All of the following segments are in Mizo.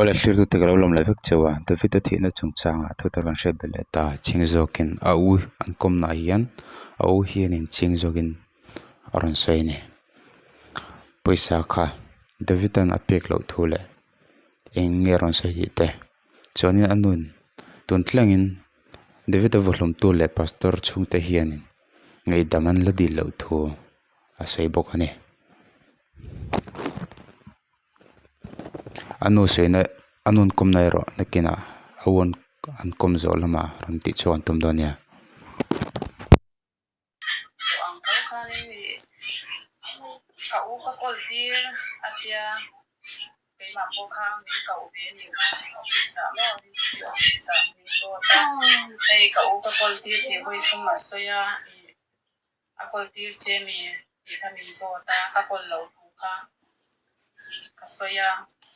Awle thlirtute ka lo lawm leh vek cheu a, David-a thihna chungchangah thu thar kan hriat belh leh ta, chhing zawkin a u an kawmnaah hian a u hianin chhing zawkin a rawn sawi a ni. Pawisa kha David-a'n a pek loh thu leh eng nge a rawn sawi tih te chuanin a nun tun thlengin David-a vawhlumtu leh pastor chhungte hianin ngaihdam an la dil loh thu a sawi bawk a ni. A nu sawina a nun kawmna erawh nakinah a u an kawm zawh lamah rawn tih chhuak an tum dawn nia. A kawl tir che mi tih kha min zawt a, ka kawl loh thu kha ka sawi a.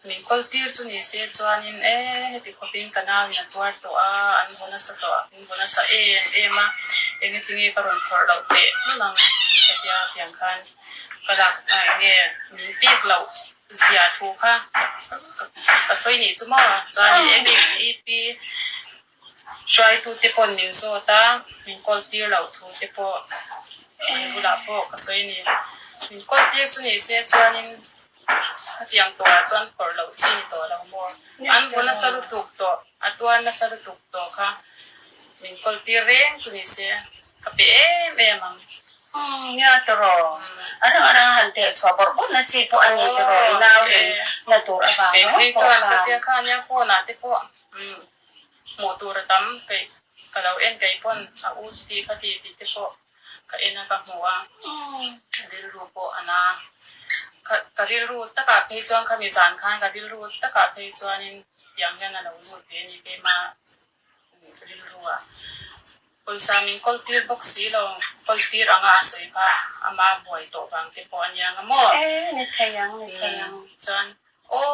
Min kawl tir chu ni se chuanin e heti khawpin ka nauin a tuar tawh a, an vaw nasa tawh a, min vaw nasa em em a, engati nge ka rawn phawrh loh teh lul ang ka tia tiang khan ka lak a enge min pek loh zia thu kha ka sawi nih chu maw chuanin MHEP Hruaitute paw'n min zawt a, min kawl tir loh thu te pawh an bulah pawh ka sawi a ni. Min kawl tir chu ni se chuanin hetiang tawhah chuan phawrh loh chi ni tawh lo maw? An bu nasa lutuk tawh, a tuar nasa lutuk tawh kha min kawl tir reng chu ni se ka pe em em ang. Umm nia tawraw, a rang a rang han teh chhuah bawrh bawrh na chi pawh a ni tawraw, i nau in na tur avang ringawt pawh khan. Kei phei chuan ka tia kha nia phone ah te pawh umm Hmuh tur a tam peih ka lo en peih pawn a u chuti kha ti tih te pawh ka en a ka hmu a, rilru pawh a na. Ka ka rilru takah phei chuan khami zan khan ka rilru takah phei chuanin tiang hian a lo lut ve a ni keimah rilru ah. Pawisa min kawl tir bawk si lo, kawl tir anga a sawi kha ama buai tawh vang te pawh a nia nga maw? E, ni thei ang, ni thei ang. Chuan aw,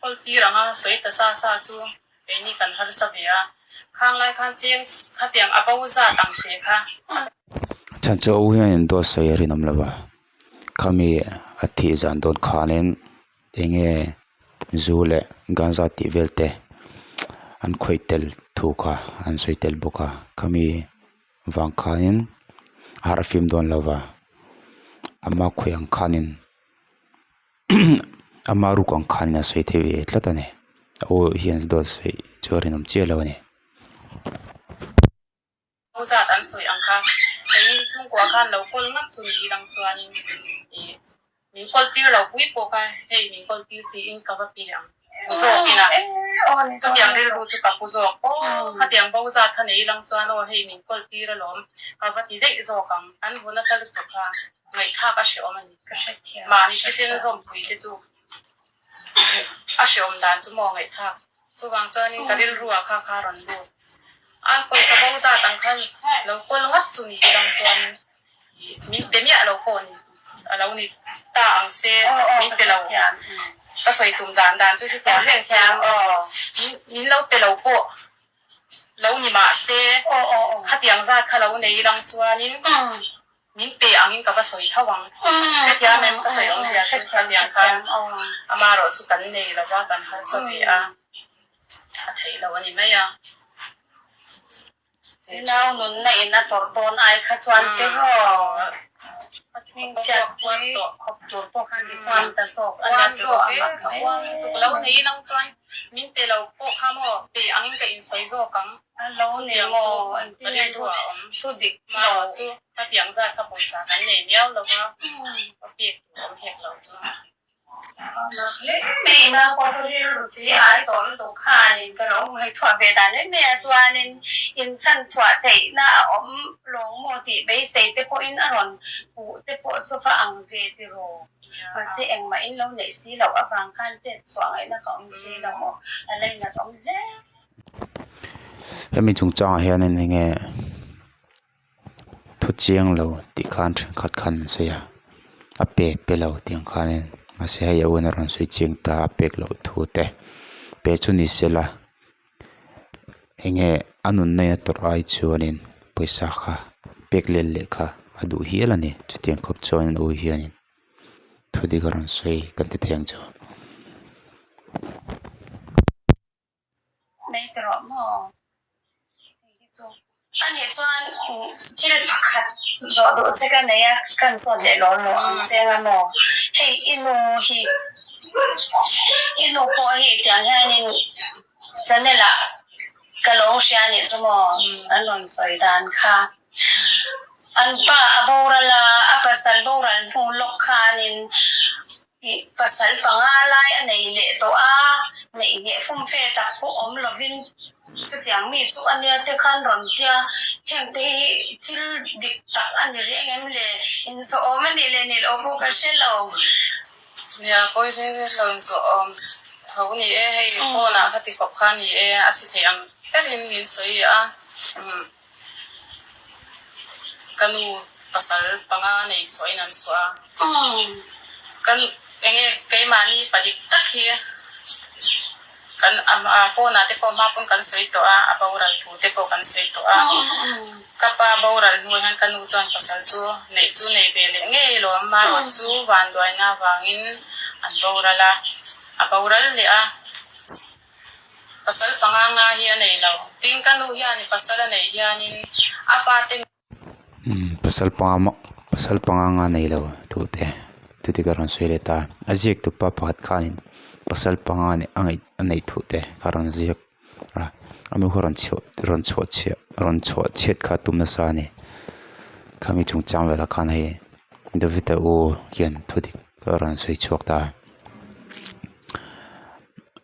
kawl tir anga sawi ta sa sa chu Keini kan harsa ve a, khang lai khan cheng khatiang a bo zat ang te kha. Chhan chu a u hianin dawt sawi a rinawm lo va, khami a thih zan dawn khanin eng nge zu leh ganja tih vel te an khawih tel thu kha an sawi tel bawk a, khami vang khanin a harhfim dawn lo va, ama khawih ang khanin. Ama ruk ang khan a sawi thei ve tlat a ni a aw hian dawt sawi chu a rinawm chiah lo a ni. Ho zat an sawi ang kha keini chhungkua khan lo kawl ngap chu ni ilang chuanin ih min kawl tir lo pui pawh kha hei min kawl tir tiin ka va pe ang pu zawk ina chutiang rilru chu ka pu zawk aw khatiang bo zat kha nei ilang chuan aw hei min kawl tir alawm ka va ti daih zawk ang an vu nasa lutuk kha. Ngaihthlak a hreawm a ni. Ka hrethiam. Mahni thisen zawmpui te chu a hreawm dan chu maw ngaihthlak. Chuvang chuanin ka rilru ah kha kha rawn lut. An pawisa bo zat ang khan lo kawl ngat chu ni ilang chuanin min pe miah lo pawh ni a lo ni ta ang se min pe lo. Ka sawi tum zan dan chu hetiang reng chu min lo pe lo pawh. Lo ni mah se khatiang zat kha lo nei ilang chuanin min pe angin ka va sawi tho ang. Hetiang em ka sawi awmzia chu khatiang khan amarawh chu kan nei lo va, kan harsa ve a, a theih lo a ni mai a. Nau nunna in a tawrh dawn ai kha chuan te rawh. Hmingchhiat pui khawp tur pawh khan i huam ta zawk a nia tiraw a mak hle. Lo nei lang chuan min pe lo pawh kha maw pe angin ka insawi zawk ang. A lo ni maw engtin nge thu thu dik lo chu khatiang zat kha pawisa kan nei miau lo va ka pek tur awm hek lo chu. Mai ina pawh chu rilru chi ai tawh lutuk khanin ka lo ngaihtuah ve dan em mai a, chuanin inchhan chhuah theihna a awm lawng maw tih beisei te pawhin a rawn puh te pawh chu va ang ve tiraw. Mahse engmah in lo neih si loh avang khan chet chhuah ngaihna ka awm si lo maw, a lainat awm hle. Hemi chungchangah hianin enge Thu chiang lo tih khan thenkhat khan an sawi a, a pe pe lo tih ang khanin mahse hei a un a rawn sawi chiang ta a pek loh thu te pe chu ni sela enge a nunna in a tawrh ai chuanin pawisa kha pek let leh kha a duh hial a ni chutiang khawp chuan a u hianin thu dik a rawn sawi kan ti thei ang chu. mai ti rawh maw? Hei hi chu a nih chuan thil pakhat zawh duh che ka nei a, kan zawt leh law law ang che anga maw? Hei i nu hi i nu pawh hi tiang hianin channel ah ka lo hria a nih chu maw? An rawn sawi dan kha. An pa a boral a, a pasal boral hnu lawk khanin pasal panga lai a nei leh tawh a, neih ngheh fumfe tak pawh awm lovin chutiang mi chu a nia te khan rawn tia, heng te hi thil dik tak a ni reng em le? Inzawhawm a nih leh nih loh pawh ka hre lo. Nia, pawi ve ve lo inzawhawm tho ni e, hei phone ah kha ti khawp kha ni e, a chhi thei ang berin min sawi a. Ka nu pasal panga nei chhuahin an chhuah a. Kan enge keimahni padik tak hi kan phone ah te pawh hma pawn kan sawi tawh a, a boral thu te pawh kan sawi tawh a. Ka pa boral hnuah hian ka nu chuan pasal chu neih chu nei ve leh ngei lawm, marawh chu vanduaina avangin an boral a, a boral leh a. Pasal panga nga hi a nei lo. Tin, ka nu hian pasal a neih hianin a fate. Pasal panga pasal panga nga nei lo thu te thu te ka rawn sawi leh ta. A ziak tu pa pakhat khanin pasal panga a ngaih a neih thu te kha a rawn ziak a. A nu kha rawn chhuah rawn chhuah chhiah rawn chhuah chhiat kha a tum nasa a ni. Khami chungchang velah khan hei David-a u hian thu dik a rawn sawi chhuak ta a.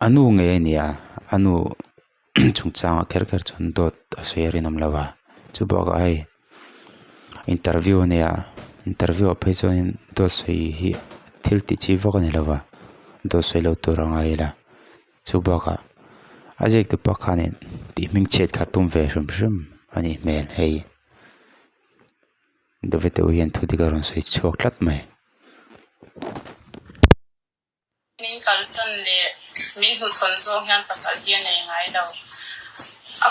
A nu ngei a ni a a nu chungchangah kher kher chuan dawt a sawi a rinawm lo a chu bakah hei interview a nia interview ah phei chuanin dawt sawi hi thil tih chi vak a ni lo va dawt sawi lo tur a ngai ila chu bakah a ziak tu pa khanin tih hming chhiat kha tum ve hrim hrim a nih hmel hei. David te hian thu dik a rawn sawi chhuak tlat mai. Min kalsan leh min hnuchhawn zawng hian pasal hi a nei ngai lo. A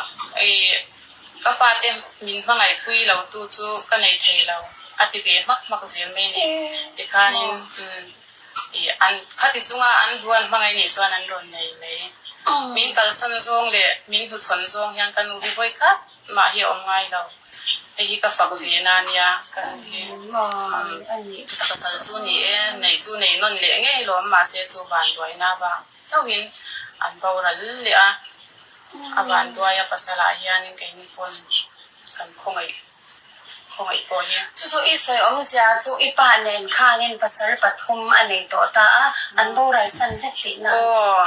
ka fate min hmangaihpui lo tu chu ka nei thei lo a ti ve hmak hmak zel mai ni. Tikhanin an khati chunga an duan hmangaih nih chuan an rawn nei mai. Min kalsan zawng leh min hnuchhawn zawng hian ka nu hi vawi khat mah hi a awm ngai lo. Hei hi ka fak ve na nia ka nu hi. Ka pasal chu ni e, neih chu nei nawn leh ngei lawm mahse chu vanduaina vang deuhin an boral leh a, a vanduai a pasal ah hianin keini pawn kan khawngaih khawngaih pawh hi. Chu chu i sawi awmzia chu i pa nen khanin pasal pathum a nei tawh ta a, an boral san vek tihna. Aw,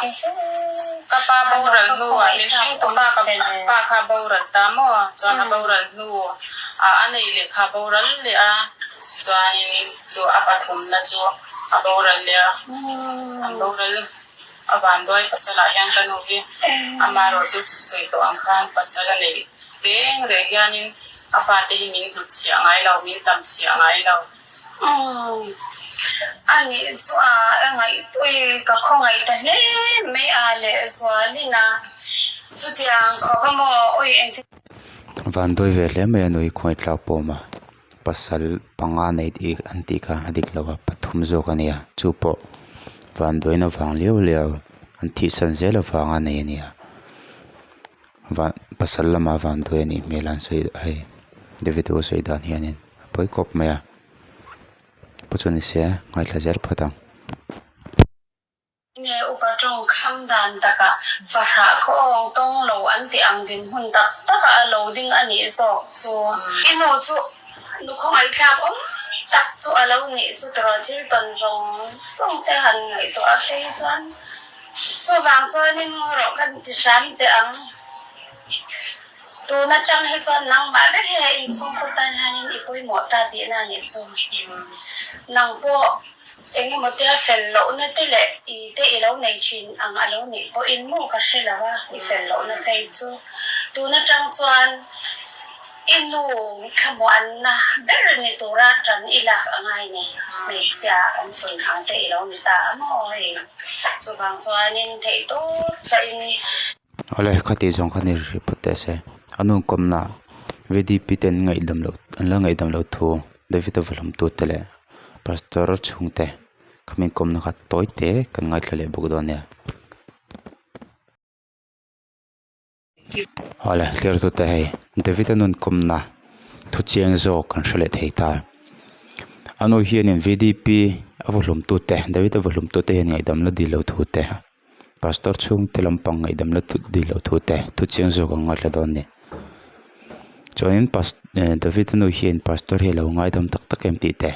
ka pa boral hnuah min hringtu pa ka pa kha boral ta maw? Chuan a boral hnu ah a nei leh kha boral leh a, chuanin chu a pathumna chu a boral leh a, an boral a vanduai pasal ah hian ka nu hi amaherawh chu sawi tawh ang khan pasal a neih reng reng hianin a fate hi min hnutchhiah ngai lo, min tamchhiah ngai lo. Umm. A nih chu a ngaihpui ka khawngaih ta hle mai a leh zualin a chutiang khawp a maw ui engtin. Van dawi ve hle mai a nui khawngaih tlak pawm a pasal panga nei tih an tih kha a dik lo a pathum zawk a nia chu pawh van dawina vang liau liau an thihsan zel avanga nei a nia van pasal lama van dawi a nih hmel a an sawi hei David a sawi dan hianin. A pawi kawp mai a pawh chu ni se ngaithla zel phawt ang. Nge upa tawng kham dan takah fahrah khaw awng tawng lo an tih ang dinhmun tak takah a lo ding a nih zawk chu. I nu chu nu khawngaihthlak awm tak chu a lo nih chu tawrh thil tawn zawng zawng te han ngaihtuah a phei chuan chuvang chuanin ngaw rawh kan ti hram teh ang. Tun atang hi chuan nangmah ber hi hei inchhungkhur tan hianin i pawimawh ta tihna a nih chu. Nang pawh eng emaw tia fel lohna te leh i te i lo nei thin ang a lo nih pawhin maw ka hre lo a, i fel lohna phei chu. Tun atang chuan i nu thlamuanna ber ni tura tan i lak a ngai ni. Hmeichhia kan chhun ang te i lo ni ta a maw hei. Chuvang chuanin theihtawp chhuahin. Awle khati zawng kha ni hrih phawt teh se a nu kawmna V D P te an ngaihdam loh an la ngaihdam loh thu David a vahlawm tu te leh pastor chhungte khami kawmna kha tawi te kan ngaithla leh bawk dawn nia. Awle thlir tute hei David-a nun kawmna thu chiang zawk kan hre leh thei ta. A nu hianin V D P a vaw hlum tute David-a vaw hlum tute hian ngaihdam la dil lo thu te pastor chhungte lampang ngaihdam la dil lo thu te thu chiang zawk an ngaithla dawn a ni. Chuanin pas eh David-a nu hian pastor hi a lo ngaidam tak tak em tih te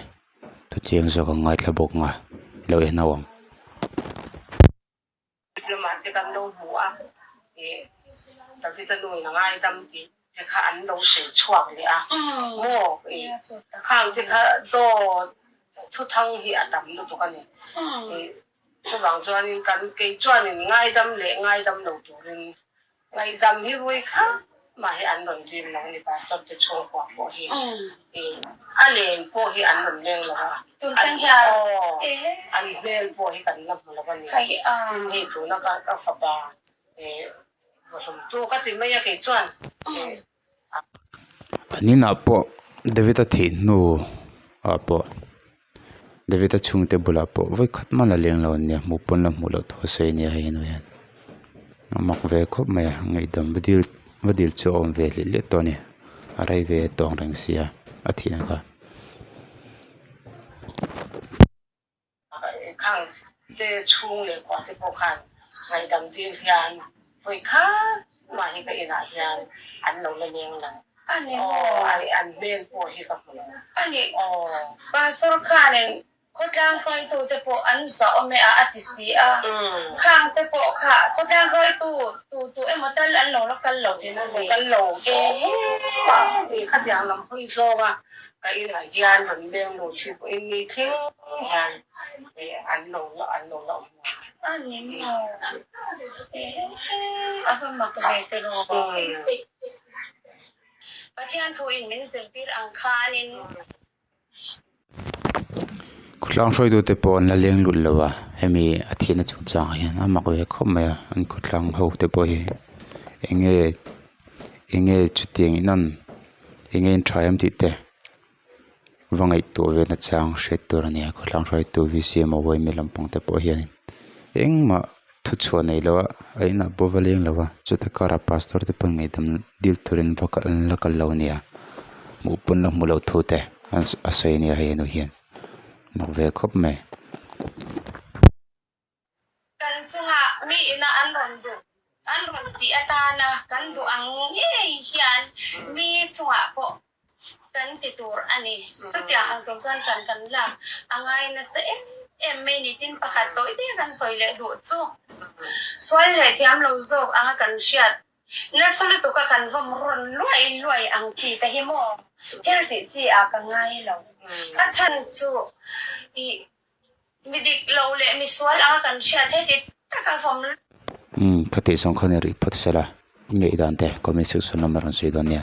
thu chiang zawk an ngaithla bawk ang a lo en ho ang. Lamah te kan lo hmu a, ih David-a nu in a ngaidam tih te kha an lo sawi chhuak leh a, maw ih khang te kha dawt thuthang hi a tam lutuk a ni. Ih chuvang chuanin kan kei chuanin ngaidam leh ngaidam lo turin Ngaihdam hi vui kha mah hi an rawn dil lo ni pastor te chhungkua pawh hi a len pawh hi an rawn leng lo a aw an hmel pawh hi kan la hmu lo a ni tin hei tuna ka ka fapa vawhlumtu ka ti mai a kei chuan An inah pawh David-a thih hnu ah pawh David-a chhungte bulah pawh vawi khat mah la leng lo an nia hmuh pawn la hmuh loh thu a sawi a nia hei henu hian a mak ve khawp mai a ngaihdam va dil va dil chu a awm ve hlih hlih tawh a ni a rei ve tawng reng sia a thihna kha. Khang te chhung leh kua te pawh khan ngaihdam dil hian vawi khat mah hi ka inah hian an lo la leng lo. Aw an hmel pawh hi ka hmu lo. Aw. Pastor khanin khawtlang hruaitu te pawh an zah awm e a a ti si a. Khang te pawh kha khawtlang hruaitu tu tu emaw tal an lo la kal lo thin a ni. Kal lo. Ehe. Khatiang lam hawi zawng a Ka inah hian rawn leng lo thi pawhin ni thleng hian an lo an lo la awm lo. A ni maw? A va mak ve te rawh. Pathian thu in min zirtir ang khanin. Khawtlang hruaitute pawh an la leng lut lo a, hemi a thihna chungchangah hian a mak ve khawp mai a, an khawtlang ho te pawh hi eng nge eng nge chutiang in an eng nge in tha em tih te va ngaihtuah ve na chang hriat tur a ni a khawtlang hruaitu v c m a uaimi lampang te pawh hian engmah thuchhuah nei lo a a inah pawh va leng lo a chuta karah pastor te pawh ngaihdam dil turin va kal an la kal lo a nia hmuh pawn la hmu lo thu te a sawi a nia hei henu hian mak ve khawp mai. Kan chungah mi ina an rawn duh an rawn tih atana kan duh ang ngei hian mi chungah pawh kan ti tur a ni. Chutiang ang tur chuan ṭan kan lak a ngai nasa em em mai ni. Tin, pakhat tawih te kan sawi leh duh chu sual leh thiam lo zawk anga kan hriat nasa lutuk a kan vawm rawn luai luai ang chi te hi maw thil tih chi ah ka ngai lo. A chhan chu ih Mi dik lo leh mi sual anga kan hriat heti taka vawm. Umm, kha tih zawng kha ni rih phawt sela, i ngaihdan te comment section lamah rawn sawi dawn nia.